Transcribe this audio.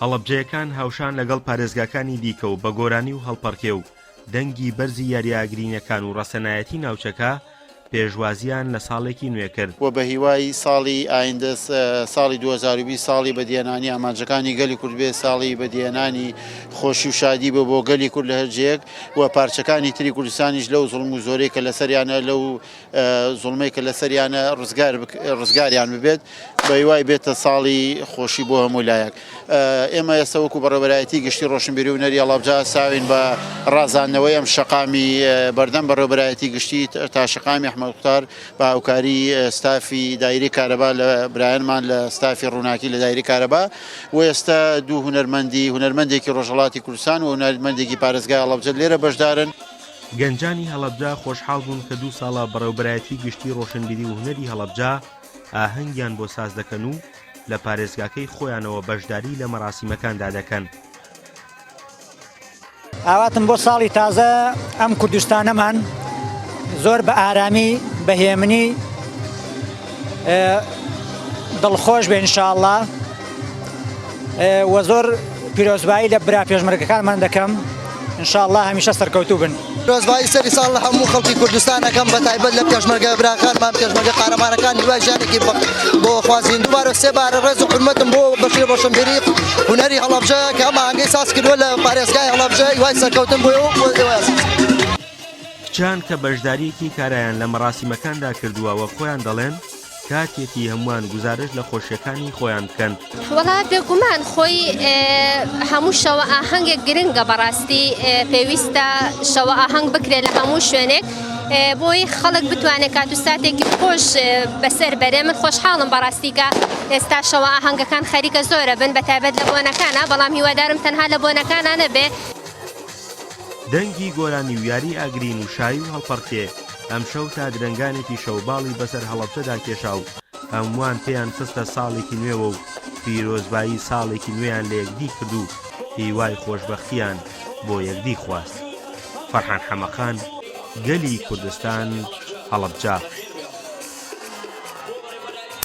هەڵەبجەیەکان هاوشان لەگەڵ پارێزگاکانی دیکە و بە گۆرانی و هەڵپەڕکێ و دەنگی بەرزی یارییە ئاگرینەکان و ڕەسەنایەتی ناوچەکە پێشوازییان لە ساڵێکی نوێ کرد. و بەهیوای ساڵی ئایندە ساڵی 2020 ساڵی بەدیهێنانی ئامانجەکانی گەلی کورد بێ ساڵی بەدیهێنانی خۆشی و شادی بێ بۆ گەلی کورد لە هەر جێیەک و پارچەکانی تری کوردستانیش لەو زوڵم و زۆرەی کە لەسەریانە لەو زوڵمەی کە لەسەریانە ڕزگار ڕزگاریان ببێت بەهیوای بێتە ساڵی خۆشی بۆ هەموو لایەک. ئێمە ئێستا وەکو بەڕێوەبەرایەتی گشتی ڕۆشنبیری و هونەری هەڵەبجە ساوین بە ڕازاندنەوەی ئەم شەقامی بەردەم بەڕێوەبەرایەتی گشتی تا شەقامی ئەحمەد موختار بە هاوکاری ستافی دایرەی کارەبا لە برایانمان لە ستافی ڕووناکی لە دایرەی کارەبا و ئێستا دوو هونەرمەندی هونەرمەندێکی ڕۆژهەڵاتی کوردستان و هونەرمەندێکی پارێزگای هەڵەبجە لێرە بەشدارن. گەنجانی هەڵەبجە خۆشحاڵ بوون کە دوو ساڵە بەڕێوەبەرایەتی گشتی ڕۆشنبیری و هونەری هەڵەبجە ئاهەنگیان بۆ ساز دەکەن و لە پارێزگاکەی خۆیانەوە بەشداری لە مەراسیمەکاندا دەکەن. ئاواتم بۆ ساڵی تازە ئەم کوردستانەمان زۆر بە ئارامی بە هێمنی دڵخۆش بێ انشاءاللە وە زۆر پیرۆزبایی لە برا پێشمەرگەکانمان دەکەم انشاءاللە هەمیشە سەرکەوتوو بن. پیرۆزبایی سەری ساڵ لە هەموو خەڵکی کوردستان ئەکەم بە تایبەت لە پێشمەرگە براکانمان پێشمەرگە قارەمانەکان هیوای ژیانێکی بۆ خوازین دووبارە سێ بارە ڕێز و حورمەتم بۆ بەشی ڕۆشنبیری هونەری هەڵەبجە کە ئەم ئاهەنگەی ساز کردووە لە پارێزگای هەڵەبجە هیوای سەرکەوتن بۆ ئێوە بۆ ئێوە ئازیز. کچان کە بەشدارییەکی کارایان لە مەراسیمەکاندا کردووە وەک خۆیان دەڵێن، کاتیەتی هەمووان گوزارشت لە خۆشیەکانی خۆیان بکەن. وەڵا بێگومان خۆی هەموو شەوە ئاهەنگێک گرنگە بەڕاستی پێویستە شەوە ئاهەنگ بکرێت لە هەموو شوێنێک بۆی خەڵک بتوانێت کات و ساتێکی خۆش بەسەر بەرێ من خۆشحاڵم بەڕاستی کە ئێستا شەوە ئاهەنگەکان خەریکە زۆرە بن بە تایبەت لە بۆنەکانە بەڵام هیوادارم تەنها لە بۆنەکانە نەبێ. دەنگی گۆرانی و یاری ئاگرین و شایی و هەڵپەڕکێ ئەمشەو تا درەنگانێکی شەو باڵی بەسەر هەڵەبجەدا کێشا و هەمووان پێیان خستە ساڵێکی نوێوە و پیرۆزبایی ساڵێکی نوێیان لە یەکدی کرد و هیوای خۆشبەختیان بۆ یەکدی خواست. فەرحان حەمەخان، گەلی کوردستان، هەڵەبجە.